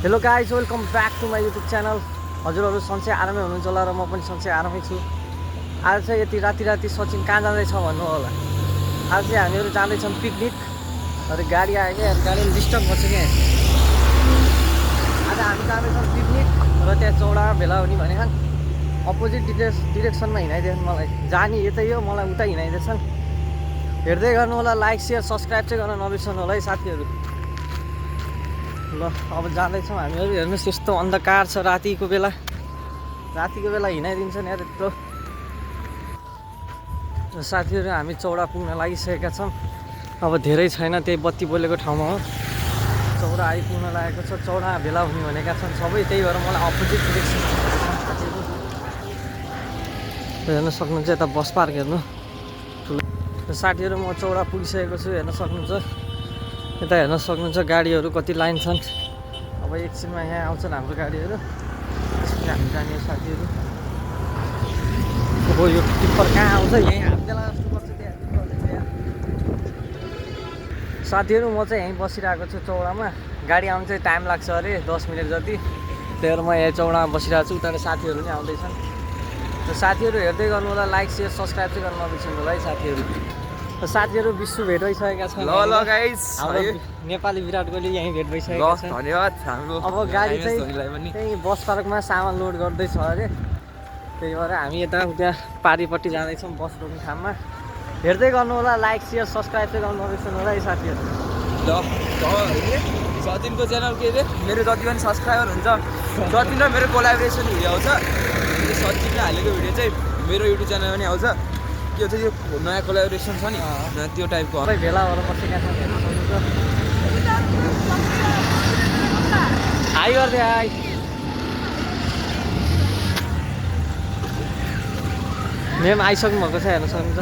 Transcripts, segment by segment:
Hello guys, welcome back to my YouTube channel. हजुरहरू सन्चै आरामै हुनुहुन्छ होला र म पनि सन्चै आरामै छु। आज चाहिँ यति राति सचिन कहाँ जाँदैछ भन्नु होला। आज चाहिँ हामीहरू जाँदैछौँ पिकनिक। अरे गाडी आयो क्या, गाडीले डिस्टर्ब गर्छ क्या। आज हामी जाँदैछौँ पिकनिक र त्यहाँ चौडामा भेला हुने भनेको अपोजिट डिरेक्सनमा हिँडाइदिएछन् मलाई। जाने यतै हो, मलाई उता हिँडाइदिएछन्। हेर्दै गर्नु होला, लाइक सेयर सब्सक्राइब चाहिँ गर्न नबिर्सनु होला है साथीहरू। ल अब जाँदैछौँ हामीहरू। हेर्नुहोस् यस्तो अन्धकार छ, रातिको बेला हिँडाइदिन्छ नि यार यत्रो। साथीहरू हामी चौडा पुग्न लागिसकेका छौँ। अब धेरै छैन, त्यही बत्ती बोलेको ठाउँमा हो। चौडा आइपुग्न लागेको छ। चौडा भेला हुने भनेका छन् सबै, त्यही भएर मलाई अपोजिट डिरेक्सन हेर्न सक्नुहुन्छ। यता बस पार्क हेर्नु ठुलो। साथीहरू म चौडा पुगिसकेको छु, हेर्न सक्नुहुन्छ। यता हेर्न सक्नुहुन्छ गाडीहरू कति लाइन छन्। अब एकछिनमा यहाँ आउँछन् हाम्रो गाडीहरू, त्यसपछि हामी जाने साथीहरू। अब यो टिप्पर कहाँ आउँछ, यहीँ हाम्रोलाई जस्तो गर्छ त्यहाँ साथीहरू। म चाहिँ यहीँ बसिरहेको छु चौडामा। गाडी आउनु चाहिँ टाइम लाग्छ अरे 10 मिनट जति, त्यही भएर म यहाँ चौडामा बसिरहेको छु। उता साथीहरू पनि आउँदैछन्। र साथीहरू हेर्दै गर्नु होला, लाइक सेयर सब्सक्राइब चाहिँ गर्न नबिर्सनु होला है साथीहरू। साथीहरू विश्व भेट भइसकेका छन्। ल गाइस, हाम्रो नेपाली विराट कोहली यहीँ भेट भइसकेको छ। धन्यवाद। हाम्रो अब गाडी चाहिँ त्यही बस पार्कमा सामान लोड गर्दैछ अरे, त्यही भएर हामी यता उता पारिपट्टि जाँदैछौँ बस रोक्ने ठाउँमा। हेर्दै गर्नु होला, लाइक सेयर सब्सक्राइब चाहिँ गर्न नबिर्सनु होला है साथीहरू। सचिनको च्यानल के अरे, मेरो जति पनि सब्सक्राइबर हुन्छ सचिन र मेरो कोलाबोरेसन भिडियो आउँछ। सचिनले हालेको भिडियो चाहिँ मेरो युट्युब च्यानलमा पनि आउँछ। के चाहिँ यो नयाँ कोलाबोरेसन छ नि, त्यो टाइपको सबै भेला भएर बसेका छन्, हेर्न सक्नुहुन्छ। हाई गर्दै हाई। मेम आइसक्नु भएको छ, हेर्न सक्नुहुन्छ।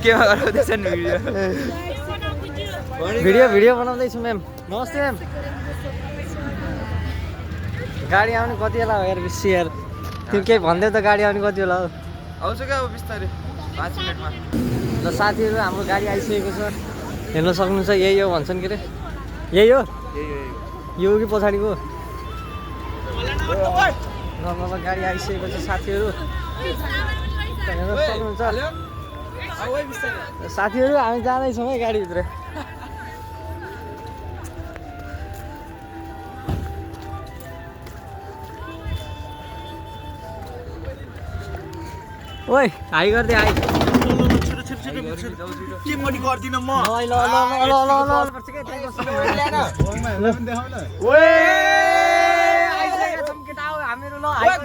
केमा गराउँदैछन् भिडियो बनाउँदैछु मेम। नमस्ते मेम। गाडी आउने कति बेला हो यार, बेसी यार। त्यो केही भन्दै त गाडी आउने कति बेला हो? आउँछ क्या अब बिस्तारै 5 मिनटमा। र साथीहरू हाम्रो गाडी आइसकेको छ, हेर्न सक्नुहुन्छ। यही हो भन्छन् के अरे, यही हो यो कि पछाडिको? र गाडी आइसकेको छ साथीहरू, हेर्न सक्नुहुन्छ। साथीहरू हामी जाँदैछौँ है गाडीभित्र। ओइ हाई गर्दै हाई। के मनी गर्दिन म। ल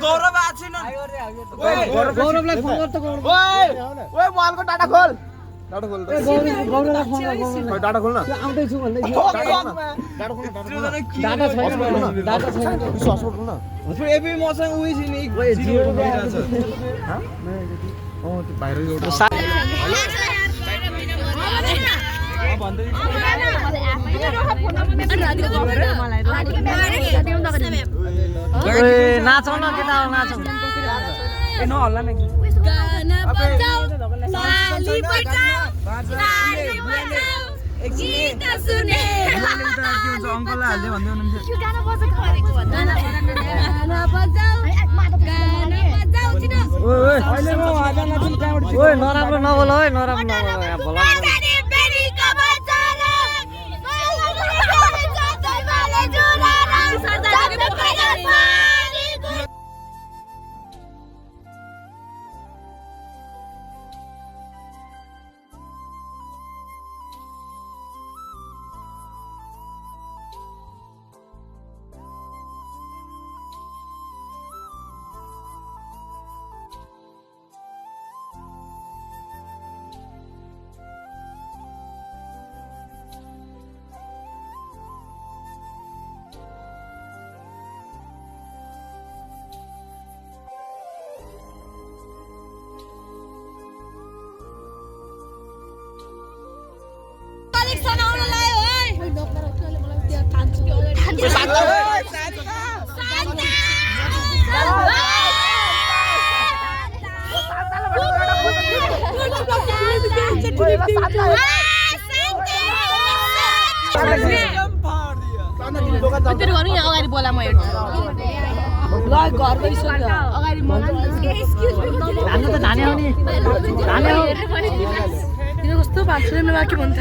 गौरव आछिन। गौरवलाई फोन गर्छ। ओए मोबाइलको डाटा खोल। डाटा खोल। गौरवलाई फोन गर। डाटा खोल्न। आउँदैछु भन्दै थियो। डाटा छैन। हस्पिटल खोल्न। एबी मसँग उही छ नि, जिरो भइरहेछ। त्यो बाहिर एउटा नाचौँ न केटा, नाचौँ। ए नहल्ला न। अङ्कललाई हाल्दै भन्दै हुनुहुन्छ। ओए नराम्रो नबोल है, नराम्रो नबोल यहाँ भला। तेरो गर्नु यहाँ अगाडि बोला म हेर्छु ल घर गइसक्यो अगाडि म धान त धाने हो नि धाने हो तिम्रो कस्तो भाषा मेरो के भन्छ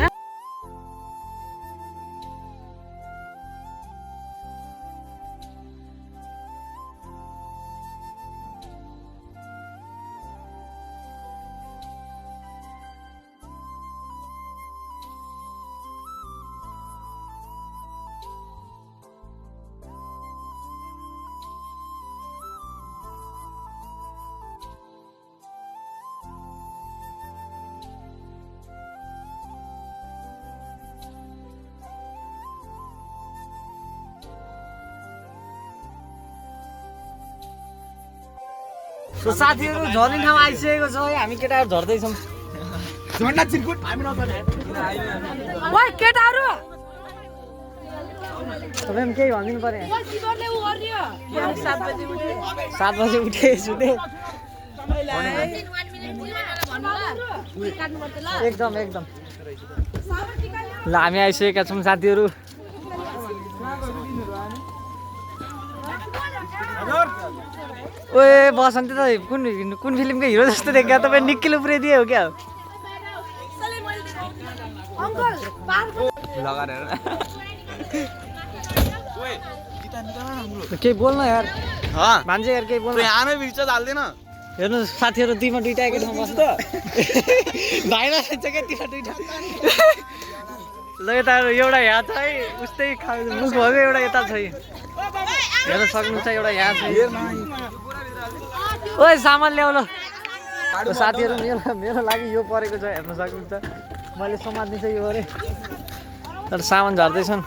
सो साथीहरु झर्ने ठाउँ आइसकेको छ है हामी केटाहरु झर्दैछौँ झन्डा चिरकुट हामी नझर्ने ओइ केटाहरु तपाईँ पनि केही भनिदिनु पर्यो ओइ सिगरले उ गर्दियो 7 बजे उठे 7 बजे उठे सुते एकदम एकदम ल हामी आइसकेका छौँ साथीहरु ओए बसन्ती त कुन फिल्मको हिरो जस्तो देखियो तपाईँ निक्किलो पुऱ्याइदिए हो क्या केही बोल्न यार मान्छे यार केही बोल्न आमै भित्र हाल्दैन हेर्नु साथीहरु दुईमा दुईटा एकै ठाउँमा बस्छ भाइमा छ के तिमा दुईटा ल यता एउटा यहाँ छ है उस्तै मुख भएको एउटा यता छ हेर्न सक्नुहुन्छ एउटा यहाँ छ ओए सामान ल्याउ ल साथीहरु मेरो लागि यो परेको छ हेर्न सक्नुहुन्छ मैले समात्दिन्छु यो अरे तर सामान झर्दैछन्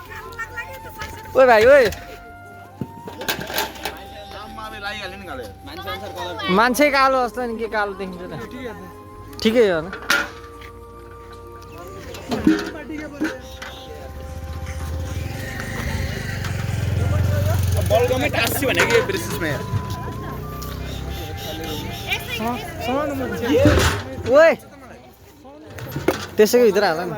ओए भाइ ओए मान्छे कालो जस्तो नि के कालो देखिन्छ त ठिकै हो न बल्गमै टास्सी भनेको ब्रिटिसमा ओए त्यसैको भित्र हाल नि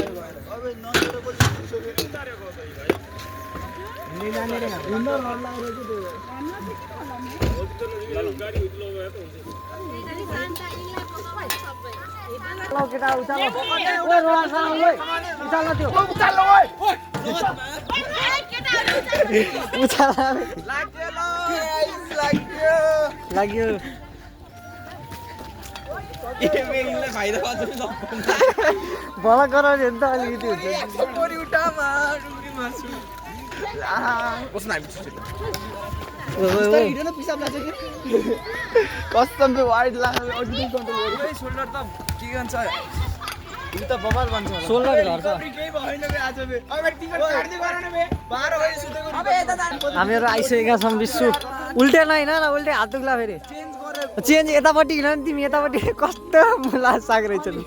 केटा उचाल त्यो लाग्यो भला गराउने भने त अलिकति कस्टम वाइड लाग्छ सोल्डर त के भन्छ यो त बबाल भन्छ सोल्डर झर्छ हामीहरू आइसकेका छौँ विश्व उल्टे नहिन ल उल्टे हात दुख्ला फेरि चेन्ज यतापट्टि हिँड नि तिमी यतापट्टि कस्तो मुला साग रहेछ नि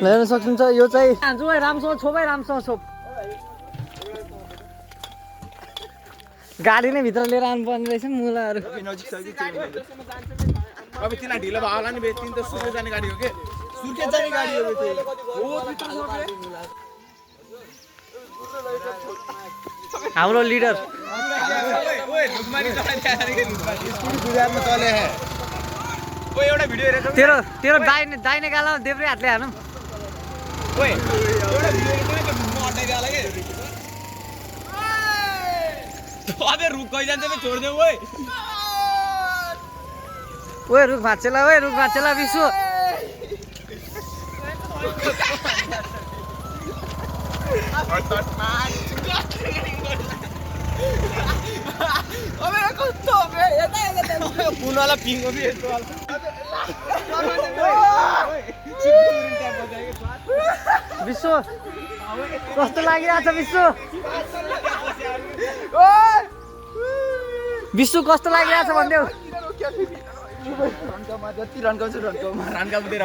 हेर्न सक्नुहुन्छ यो चाहिँ हान्छु भाइ राम्रोसँग छोप है राम्रोसँग छोप गाडी नै भित्र लिएर आउनुपर्ने रहेछ मुलाहरू अब तिनीहरू ढिलो भयो होला नि बे तिन त सुर्खेत जाने गाडी हो के सुर्खेत जाने गाडी हो हाम्रो लिडर एउटा भिडियो हेरेर तेरो दाहिने गालामा देब्रे हातले हानौँ अबे रुख गइजान्छ बे छोड्देऊ ओए ओए रुख भाँचेला विश्व अबे कस्तो बे यता पुनला पिङो बे यस्तो विश्व कस्तो लागिरहेछ विश्व कस्तो लागिरहेछ भनिदेऊ जति रन्काउँछ रन्काउँदै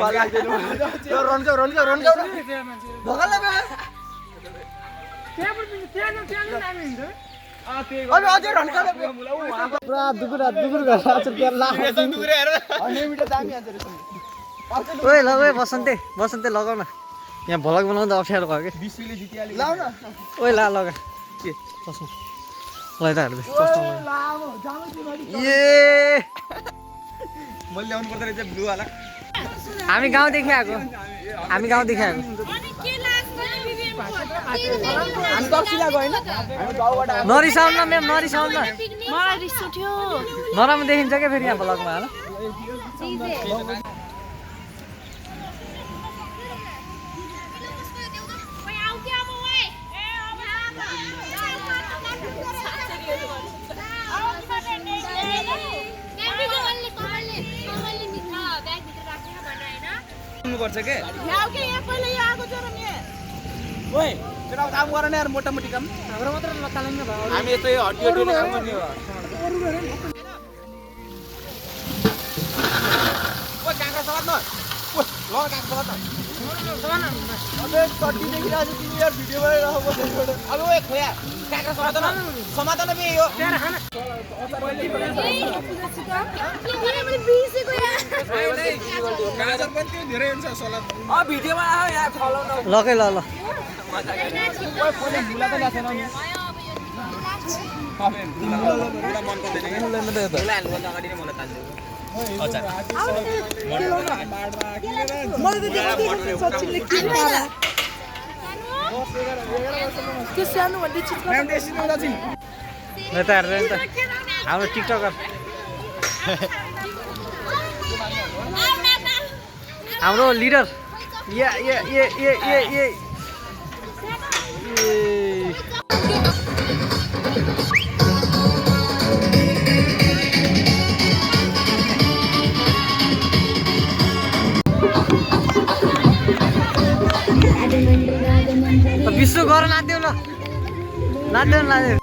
पुरा दुगुर गरेर ओए ल ओए बसन्ते लगाउ न यहाँ भ्लग बनाउँदा अप्ठ्यारो भयो कि बिस्वीले जितिहाल्यो लाउ न ओए ला लगा के चस्मा ल यता हेर्दै चस्मा ए मैले ल्याउनु पर्दो रहेछ ब्लू वाला हामी गाउँदेखि आएको हामी दक्षिणा गयो हैन हामी गाउँबाट आएको नरिसाउनु न म्याम नरिसाउनु न मलाई रिस उठ्यो नराम्रो देखिन्छ क्या फेरि यहाँ भ्लगमा होला पर्छ के ओए केटा काम गर न यार मोटामोटी काम हाम्रो मात्र नचाल्नु न भयो हामी यतै हड्डी काम गर्ने हो ओए काँक्रा सलाद न ओए ल काँक्रा सलाद न अबे चट्टी देखिरहेको छ तिमी यार भिडियो बनाइरहेको अब ओए खोया काँक्रा सलाद न समाधान बे यो तेरा खाना गाजर पनि त्यो धेरै हुन्छ सलाद भिडियोमा आयो यहाँ फलो न लकै ल मुला त ल्याएको छैन नि मुला मन पर्दैन के मुला हाल्नुभन्दा अगाडि नै मलाई तान्दियो त्यो सानो भन्ने चिज म्याम टेस्टिङ हुँदा चाहिँ यता हेर्दै नि त हाम्रो टिकटकर हाम्रो लिडर ये विश्व गर नाच्देऊ ल नाच्देऊ